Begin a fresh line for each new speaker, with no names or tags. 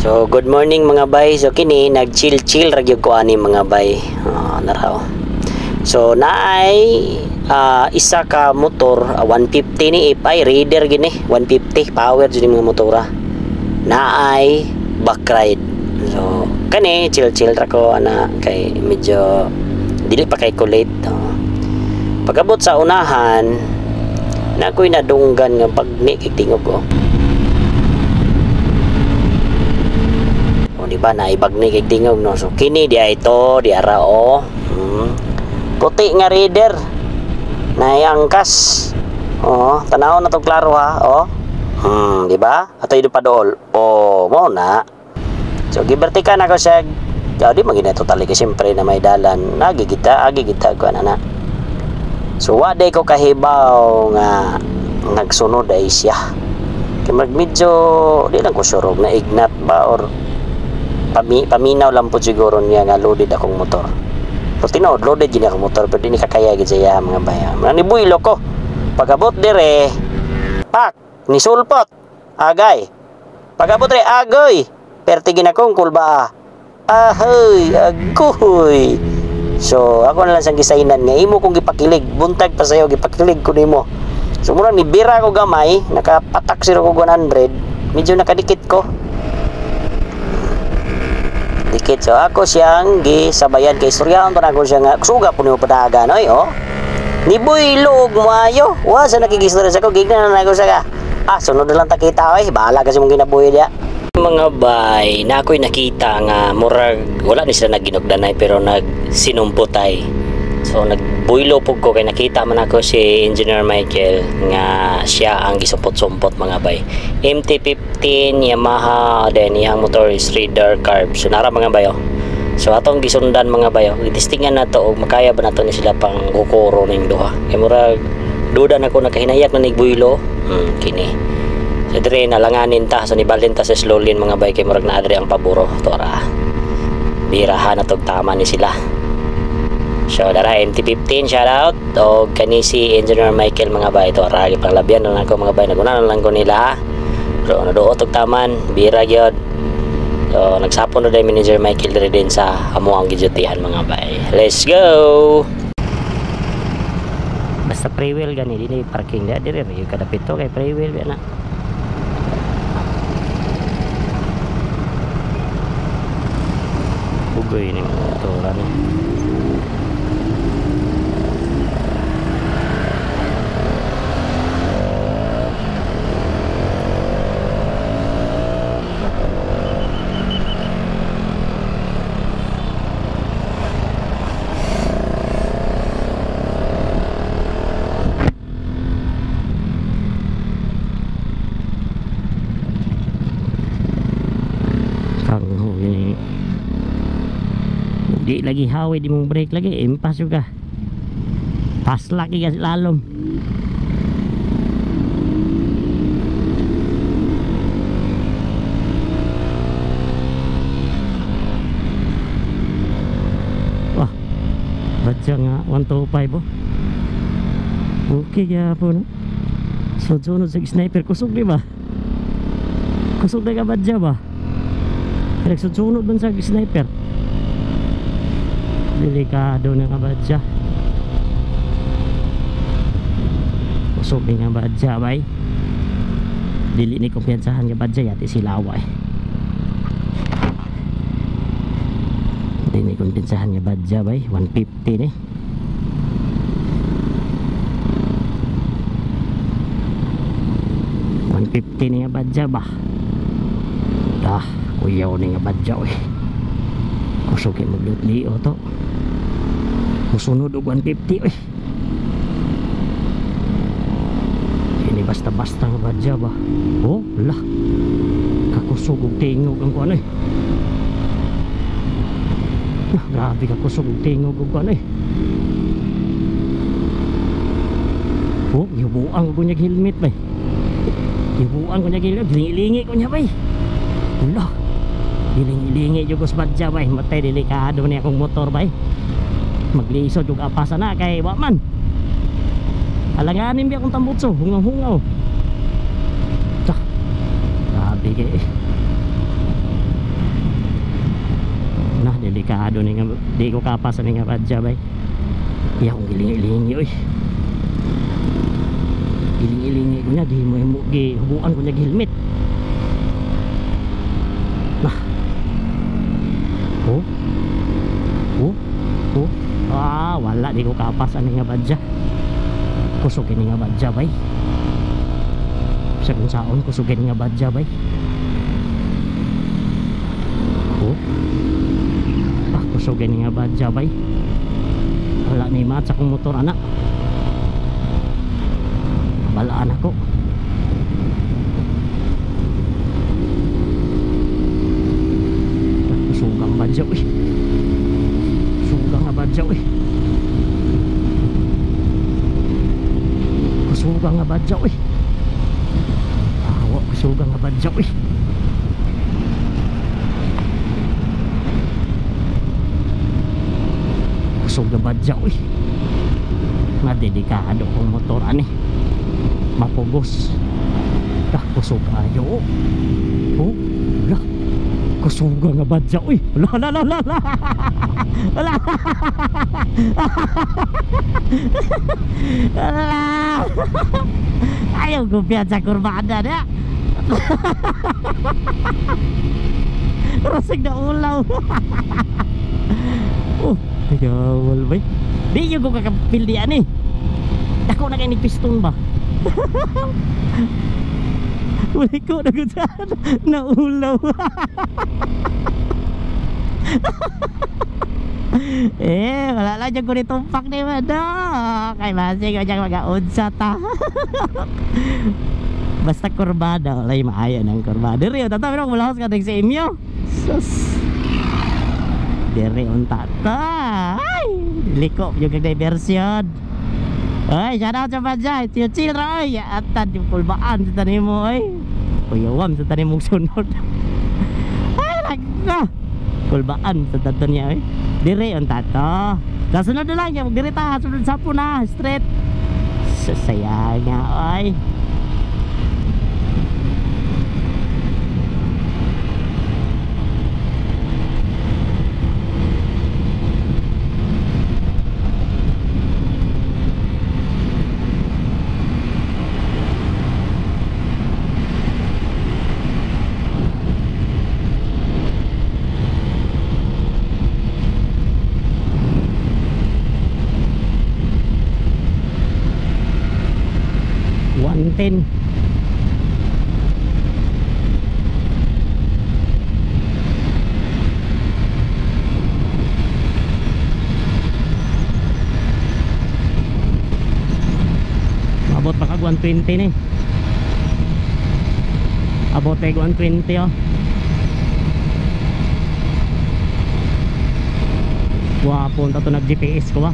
So good morning mga bay. So kini nag-chill chill ra gyud ko ani mga bay. Naraw. So naay isa ka motor, 150 ni if ay rider gini, 150 power jud ni mga motora. Naay back ride. So kani chill chill ra ko ana kay medyo dili pa kay ko late. Oh. Pagabot sa unahan, na ako'y nadunggan nga pagni kay tingog oh. Di ba naibag ni kay tingog no. So kini di ay to di ara oh. Puti nga rider naay angkas. Oh, tanaw na to klaro ha. Oh. Di ba? Ato ido pa dool. Oh, mo na. So gibertikan ako siya. Di magina totally kay siyempre na may dalan. Nagi kita, agi kita ko ana na. So wa day ko kahibaw nga nagsunod ay siya. Kay mag medyo di lang ko sure og naignat ba or paminaw lang po siguro niya nga loaded akong motor. Pero tinuod loaded gini akong motor pero di ni kakaya gid siya mga bayan. Mga nibuylo ko. Pagabot dire, pak nisulpot. Agay. Pagabot dire agoy. Perti ginakong kulba. Ahoy, agoy. So ako na lang sang gisainan nga imo kong gipakilig, buntag pa sayo gipakilig ko nimo. So murag ni bira ko gamay, nakapatak siro ko 100, medyo nakadikit ko. Dikit. So ako siyang gisabayan kay istoryahan pa na ako siya nga suga po nimo padagan oy oh. Nibuylo og maayo. Wa sa nakigistorya sa ko gignan na ako sa ka. Ah, sunod na lang ta kita oy, bahala kasi mong ginabuhi diya. Mga bay, na ako'y nakita nga murag wala ni sila nagginugdanay pero nagsinumputay. So nagbuylo pug ko kay nakita man ako si Engineer Michael nga siya ang gisumpot-sumpot mga bay. MT-15 Yamaha, then iyang motor is Raider carb. So nara mga bay oh. So atong gisundan mga bay oh. Gitistingan na to og makaya ba nato ni sila pang kukuro ning duha. Kay murag duda na ko nakahinayak na nigbuylo. Kini. So dire nalanganin ta, so nibalhin ta sa slow lane mga bay kay murag naa diri ang paburo tora. Birahan na tog tama ni sila. So dara MT-15 shout out og kani si Engineer Michael mga bay to ra gipanglabyan na ako mga bay, naguna na lang ko nila. So naduot og taman, bira gyud. So nagsapon na day Manager Michael diri din sa amo ang gidyutihan mga bay. Let's go. Basta free wheel gani dinhi parking dia diri ra kadapit to kay free wheel na. Ugoy ni motora ni. Di lagi hawi di mong brake lagi impas juga pas lagi gas lalom. Wah, badya nga 125 oh. Okay gyapon. So sunod sa sniper kusog di ba? Kusog na ka badya ba? Nagsunod man sa sniper. Delikado na nga badya. Kusog ni nga badya bay. Dili ni kumpiyansahan nga badya yati sila way. Dili ni kumpiyansahan nga badya bay, 150 ni. 150 ni nga badya ba. Dah, kuyaw ni nga badya oy. Kusog kay magdutli to. Musunod og 150 oy. Ini basta-basta nga badya ba. Oh, lah. Kakusog og tingog ang kuan oy. Lah, grabe kakusog og tingog og kuan oy. Oh, gibuang ko niya helmet bay. Gibuang ko niya helmet, gilingi-lingi ko niya bay. Lah. Gilingi-lingi jud ko sa badya bay. Matay delikado ni akong motor bay. Maglisod yung apasa na kay wa man. Alanganin biya akong tambutso, hungaw-hungaw. Tsa. Grabe kay. Delikado ni nga di ko kapas ani nga badya bay. Iya akong gilingi-lingi oy. Gilingi-lingi ko niya, di mo gihubuan ko niya helmet. Nah. Oh. Oh. Oh. Ah, wala di ko kapas ani nga badya. Kusog ini nga badya bay. Sa kung saon kusog ini nga badya bay. Oh. Ah, kusog ini nga badya bay. Wala ni mat sa akong motor anak. Balaan ako. Sugang badya uy. Sugang nga badya uy. Kusugang nga badya uy. Awa kusugang nga badya uy. Kusog nga badya uy. Madelikado akong motor ani. Mapugos. Dah kusog ayo. Oh, lah. Kusog nga badya uy. La la la la. Wala. Wala. Ayaw kumpiyan sa kurbada na. Rasig na ulaw. Oh, ayawal bay. Di yung ko kakapildi ani. Dako na kay ni piston ba. Wala ko na gud naulaw. Eh, wala lang dyan ko nitumpak ni Mado. Kay masig ko dyan mag-aunsa ta. Basta kurbada, wala yung maayo ng kurbada. Diri, tata, pero mulahos ka din sa inyo. Sus. Diri, unta ta. Ay, liko, yung kag-diversion. Ay, shout out sa badya. Chill ra, oy. Atad yung kulbaan sa tanim mo, oy. Kuyawam sa tanim mong sunod. Ay, nagka. Kulbaan sa tato niya, oy. Dire ang tato. Kasunod na lang, dire ta, sunod sa po na, straight. Sasaya nga, oy. Ten. Abot pa kag 120 ni. Abot kag 120 oh. Wapo ta to nag GPS ko ba.